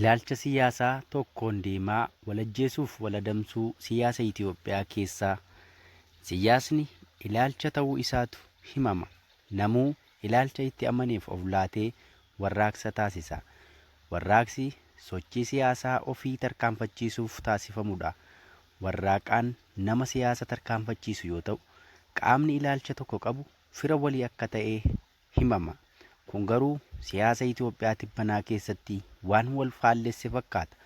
Ilaalcha siyaasaa tokkoon deemaa wal ajjeesuuf wal adamsuu siyaasa Itoophiyaa keessaa siyaasni ilaalcha ta'uu isaatu himama. Namuu ilaalcha itti amaneef of laatee warraaqsa taasisa. Warraaqsi sochii siyaasaa ofii tarkaanfachiisuuf taasifamudha. Warraaqaan nama siyaasa tarkaanfachiisu yoo ta'u, qaamni ilaalcha tokko qabu fira walii akka ta'e himama. Kun garuu siyaasa Itoophiyaa tibbanaa keessatti waan wal faallesse fakkaata.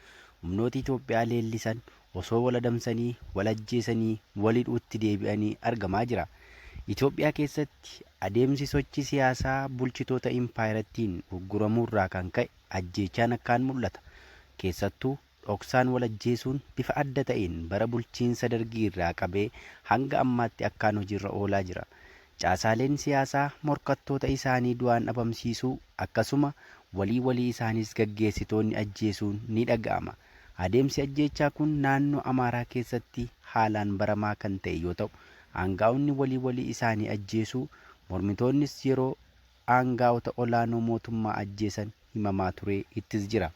Humnooti Itoophiyaa leellisan osoo wal adamsanii, wal ajjeesanii, wal hidhuutti deebi'anii argamaa jira. Itoophiyaa keessatti adeemsi sochii siyaasaa bulchitoota impaayerattiin ugguramuurraa kan ka'e ajjeechaan akkaan mul'ata. Keessattuu dhoksaan wal ajjeesuun bifa adda ta'een bara bulchiinsa Dargii irraa qabee hanga ammaatti akkaan hojiirra oolaa jira. Caasaaleen siyaasaa morkattoota isaanii du'aan dhabamsiisuu akkasuma walii walii isaaniis gaggeessitoonni ajjeesuun ni dhaga'ama. Adeemsi ajjeechaa kun naannoo Amaaraa keessatti haalaan baramaa kan ta'e yoo ta'u, aangaa'onni walii walii isaanii ajjeesuu, mormitoonnis yeroo aangaa'ota olaanoo mootummaa ajjeesan himamaa turee ittis jira.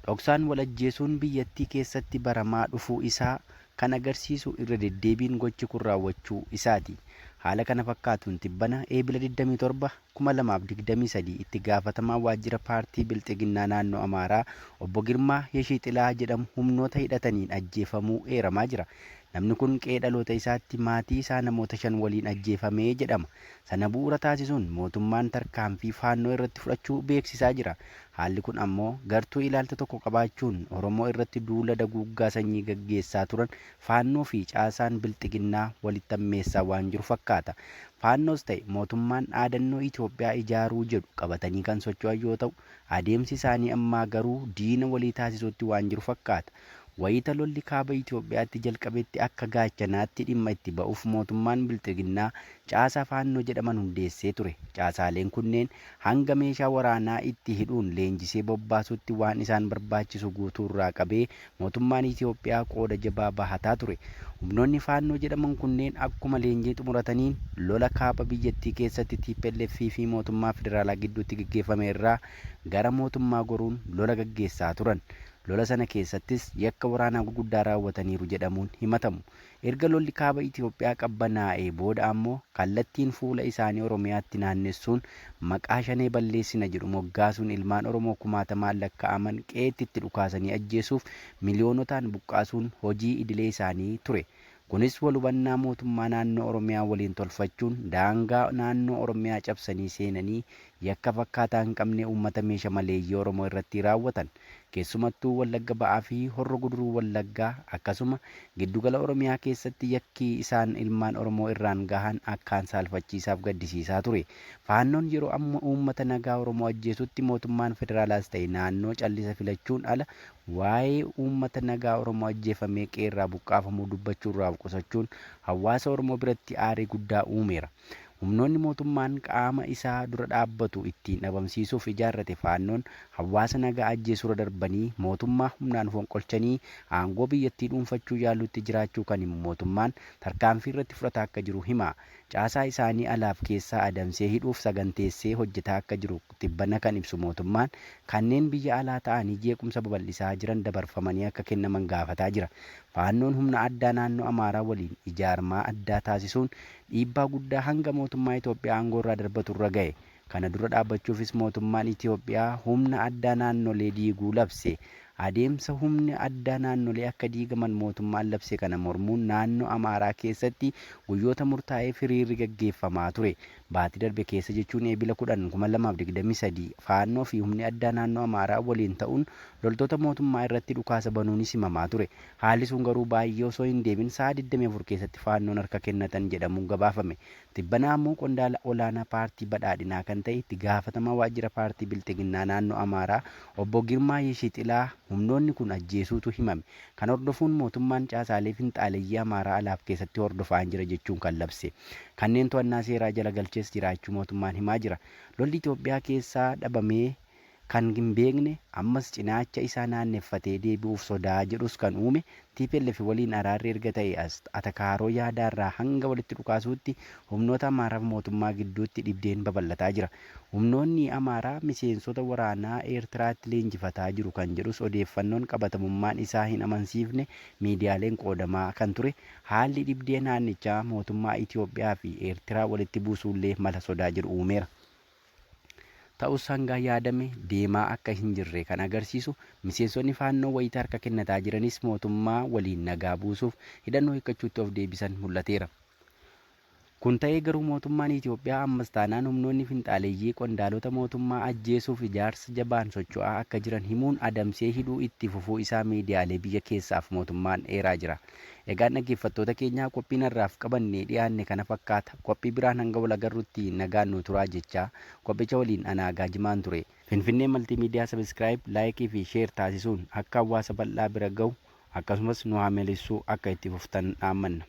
Dhoksaan wal ajjeesuun biyyattii keessatti baramaa dhufuu isaa kan agarsiisu irra deddeebiin gochi kun raawwachuu isaati. Haala kana fakkaatuun tibbana Eebila 27, 2023 itti gaafatamaa waajjira paartii Bilxiginnaa naannoo Amaaraa obbo Girmaa Yeshiixilaa jedhamu humnoota hidhataniin ajjeefamuu eeramaa jira. Namni kun qe'ee dhaloota isaatti maatii isaa namoota 5 waliin ajjeefame jedhama. Sana bu'uura taasisuun mootummaan tarkaanfii Faannoo irratti fudhachuu beeksisaa jira. Haalli kun ammoo gartuu ilaalcha tokko qabaachuun Oromoo irratti duula daguuggaa sanyii gaggeessaa turan Faannoo fi caasaan Bilxiginnaa walitti hammeessaa waan jiru fakkaata. Faannoos ta'e mootummaan dhaadannoo Itoophiyaa ijaaruu jedhu qabatanii kan socho'an yoo ta'u, adeemsi isaanii ammaa garuu diina walii taasisuutti waan jiru fakkaata. Wayita lolli Kaaba Itoophiyaatti jalqabetti akka gaachanaatti dhimma itti ba'uuf mootummaan Bilxiginnaa caasaa Faannoo jedhaman hundeessee ture. Caasaaleen kunneen hanga meeshaa waraanaa itti hidhuun leenjisee bobbaasuutti waan isaan barbaachisu guutuurraa qabee mootummaan Itoophiyaa qooda jabaa bahataa ture. Humnoonni Faannoo jedhaman kunneen akkuma leenjii xumurataniin lola Kaaba biyyattii keessatti tplf fi mootummaa federaalaa gidduutti gaggeeffame irraa gara mootummaa goruun lola gaggeessaa turan. Lola sana keessattis yakka waraanaa gurguddaa raawwataniiru jedhamuun himatamu. Erga lolli Kaaba Itoophiyaa qabbanaa'ee booda ammoo kallattiin fuula isaanii Oromiyaatti naannessuun maqaa Shanee balleessina jedhu moggaasuun ilmaan Oromoo kumaatamaan lakkaa'aman qe'eetti itti dhukaasanii ajjeesuuf miliyoonotaan buqqaasuun hojii idilee isaanii ture. Kunis wal hubannaa mootummaa naannoo Oromiyaa waliin tolfachuun daangaa naannoo Oromiyaa cabsanii seenanii yakka fakkaataa hin qabne uummata meesha maleeyyii Oromoo irratti raawwatan. Keessumattuu Wallagga Ba'aa fi Horro Guduruu Wallaggaa akkasuma giddugala Oromiyaa keessatti yakki isaan ilmaan Oromoo irraan gahan akkaan saalfachiisaaf gaddisiisaa ture. Faannoon yeroo amma uummata nagaa Oromoo ajjeesutti mootummaan federaalaas ta'e naannoo callisa filachuun ala Waa'ee uummata nagaa Oromoo ajjeefamee qe'eerraa buqqaafamuu dubbachuurraa of qusachuun hawaasa Oromoo biratti aarii guddaa uumeera. Humnoonni mootummaan qaama isaa dura dhaabbatu ittiin dhabamsiisuuf ijaarrate Faannoon hawaasa nagaa ajjeesuurra darbanii mootummaa humnaan fonqolchanii aangoo biyyattii dhuunfachuu yaaluutti jiraachuu kan himu mootummaan tarkaanfii irratti fudhataa akka jiru hima. Caasaa isaanii alaaf keessaa adamsee hidhuuf saganteessee hojjetaa akka jiru tibbana kan ibsu mootummaan, kanneen biyya alaa ta'anii jeequmsa babal'isaa jiran dabarfamanii akka kennaman gaafataa jira. Faannoon humna addaa naannoo Amaaraa waliin ijaarmaa addaa taasisuun dhiibbaa guddaa hanga mootummaa Itoophiyaa aangoorraa darbaturra gahe. Kana dura dhaabbachuufis mootummaan Itoophiyaa humna addaa naannolee diiguu labse. Adeemsa humni addaa naannolee akka diigaman mootummaan labse kana mormuun naannoo Amaaraa keessatti guyyoota murtaa'eef hiriirri gaggeeffamaa ture. Baatii darbe keessa jechuun Eebila 10, 2023 Faannoo fi humni addaa naannoo Amaaraa waliin ta'uun loltoota mootummaa irratti dhukaasa banuunis himamaa ture. Haalli sun garuu baayyee osoo hin deemin sa'a 24 keessatti Faannoon harka kennatan jedhamuun gabaafame. Tibbana ammoo qondaala olaanaa paartii Badhaadhinaa kan ta'e itti gaafatamaa waajjira paartii Bilxiginnaa naannoo Amaaraa obbo Girmaa Yeshixilaa humnoonni kun ajjeesuutu himame. Kana hordofuun mootummaan caasaalee finxaaleyyii Amaaraa alaaf keessatti hordofaan jira jechuun kan labse. Kanneen to'annaa seeraa jala galches jiraachuu mootummaan himaa jira. Lolli Itoophiyaa keessaa dhabamee kan hin beekne ammas cinaacha isaa naanneffatee deebi'uuf sodaa jedhus kan uume TPLF waliin araarri erga ta'e as atakaaroo yaadaarraa hanga walitti dhukaasuutti humnoota Amaaraaf mootummaa gidduutti dhibdeen babal'ataa jira. Humnoonni Amaaraa miseensota waraanaa Eertiraatti leenjifataa jiru kan jedhus odeeffannoon qabatamummaan isaa hin amansiifne miidiyaaleen qoodamaa kan ture haalli dhibdee naannichaa mootummaa Itoophiyaa fi Eertiraa walitti buusuullee mala sodaa jedhu uumeera. Ta'us hanga yaadame deemaa akka hin jirre kan agarsiisu miseensonni Faannoo wayita harka kennataa jiranis mootummaa waliin nagaa buusuuf hidhannoo hiikkachuutti of deebisan mul'ateera. Kun ta'ee garuu mootummaan Itoophiyaa ammas taanaan humnoonni finxaaleeyyii qondaalota mootummaa ajjeesuuf ijaarsa jabaan socho'aa akka jiran himuun adamsee hidhuu itti fufuu isaa miidiyaalee biyya keessaaf mootummaan eeraa jira. Egaan dhaggeeffattoota keenyaa, qophiin har'aaf qabannee dhiyaanne kana fakkaata. Qophii biraan hanga wal agarrutti nagaan nu turaa jechaa, qophicha waliin anaa Gaajimaan ture. Finfinnee Maltiimiidiyaa subscribe, like fi share taasisuun akka hawaasa bal'aa bira gahu akkasumas nu haamelessuu akka itti fuftan dhaammanna.